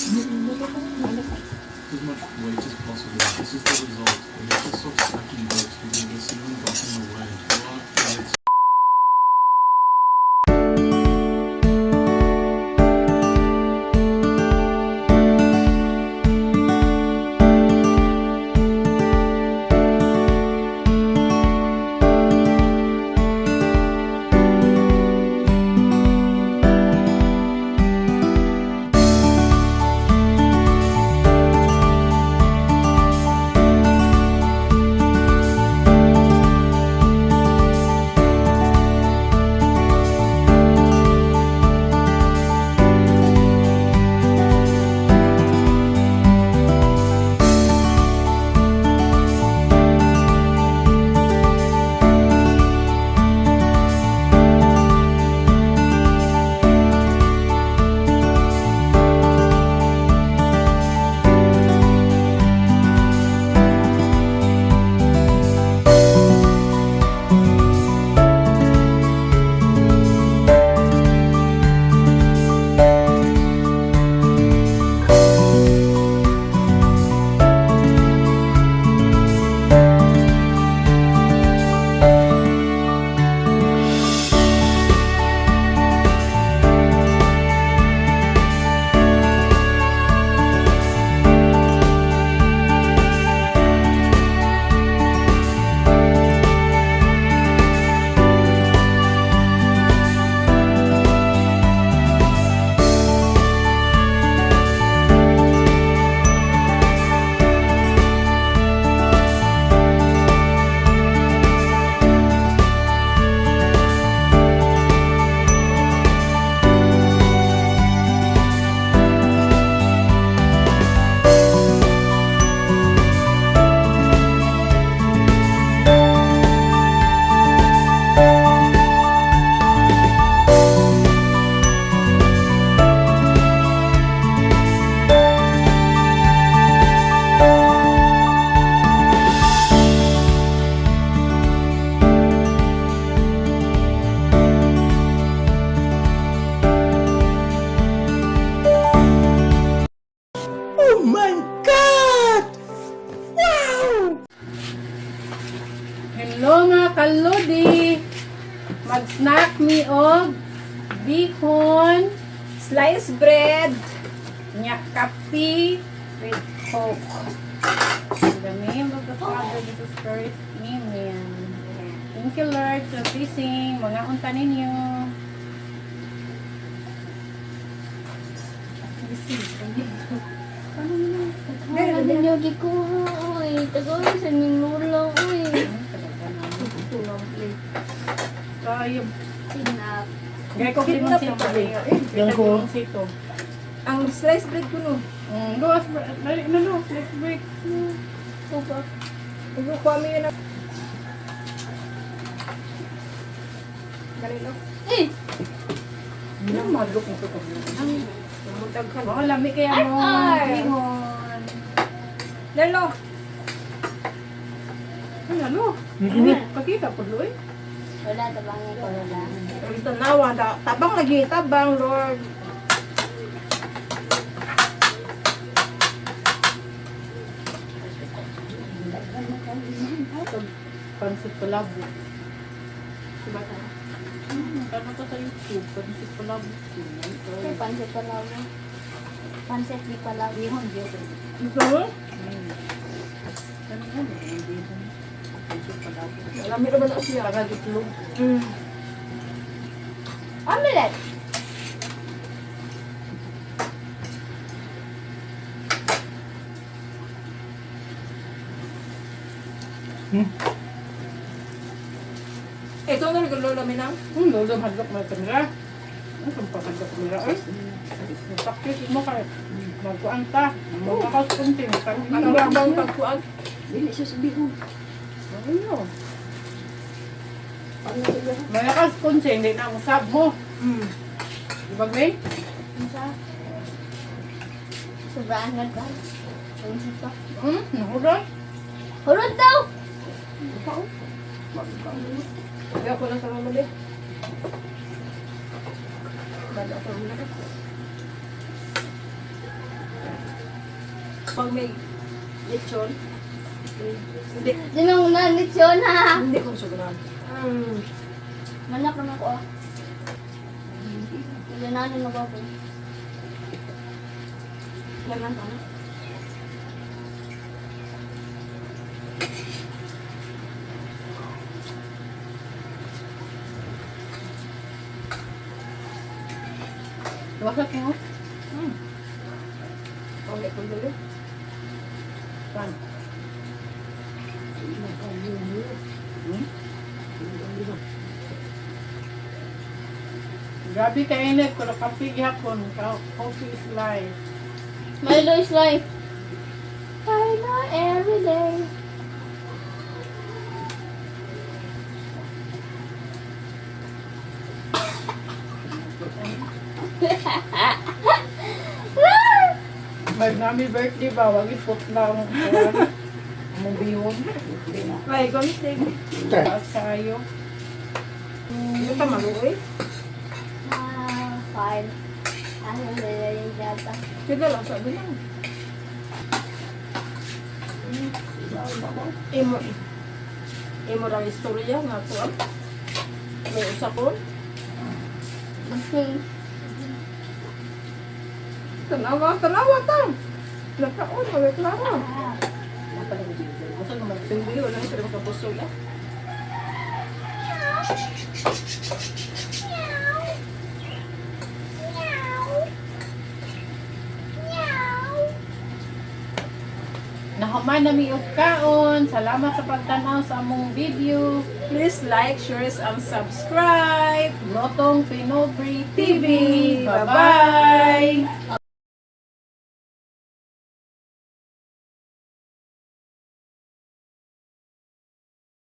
As much weight as possible. This is the result. We have to stop stacking bricks because the ceiling got in the way. What? It's Oh my God! Wow! Hello, mga kalodi! Mag-snack mi og bihon, Slice bread. Nya kape with Coke. In the name of the Father, Jesus Christ, Amen. Thank you, Lord, sa blessing. Mga unta ninyo. Ano ninyo gikuha, oy. Tagoy sa inyong lola, oy. Tayo. Sinap. Gaya ko limoncito eh. Gaya ko. Limoncito. Ang slice bread ko no. Luwas, dali na luwas, let's break. Upa. Kukuha mo yun ang. Galilo. Eh! Ano madlok mo ito? Mutag ka. Oh, lami kaya mo. Ar! Bihon. Lalo. Ano, ano? Pakita po, Loy. Wala, tabangin ko, wala. Ang tanawa. Tabang lagi. Tabang, Lord. Pansit palabo. Diba ta? Ano to sa YouTube? Pansit palabo. Ay, pansit palaw mo. Pansit di palaw. Bihon, bihon. Gusto mo? Ano yun? Bihon. Pansit palabo. Lami naman na siya. Para itlog. Omelette! Ito na rin lolo minang. Lolo, hadlok mo kamera. Ano kung pahadlok kamera? Ay, sakit mo kay magkuan ta. Magkakas kunti. Ano ba ang pagkuan? Dili siya sa bihon. Ano? Malakas kunti, hindi na usab mo. Di ba, Gwen? Ano siya? Sobraan na ka. Pansit pa. Nahudan. Hurot daw! Kaya ako lang sa mama be. Bada ako muna ka. Pag may lechon. Hindi. Dinong na lechon ha. Hindi ko suguran. Manak naman ko ah. Ganahan na ba ako? Laman ka na. Wasak mo. Okay, kung dali. Pan. Grabe ka init, pero kape gihapon. Coffee is life. Milo is life. Milo every day. May nami birthday ba? Wag ipot na ang among bihon. May gumstig. Taas kayo. Hindi pa maluoy. Ah, fine. Ano na yung data? Sige lang, sabi lang. Imo, imo raw istorya nga to. Ah. May usapon. Tanawa, tanawa ta. Nakaon, wala klaro. Hindi, wala na sila makabusog ah. Nahuman na mi og kaon. Salamat sa pagtanaw sa among video. Please like, share, and subscribe. Lotong Pinobre TV. TV. Bye-bye!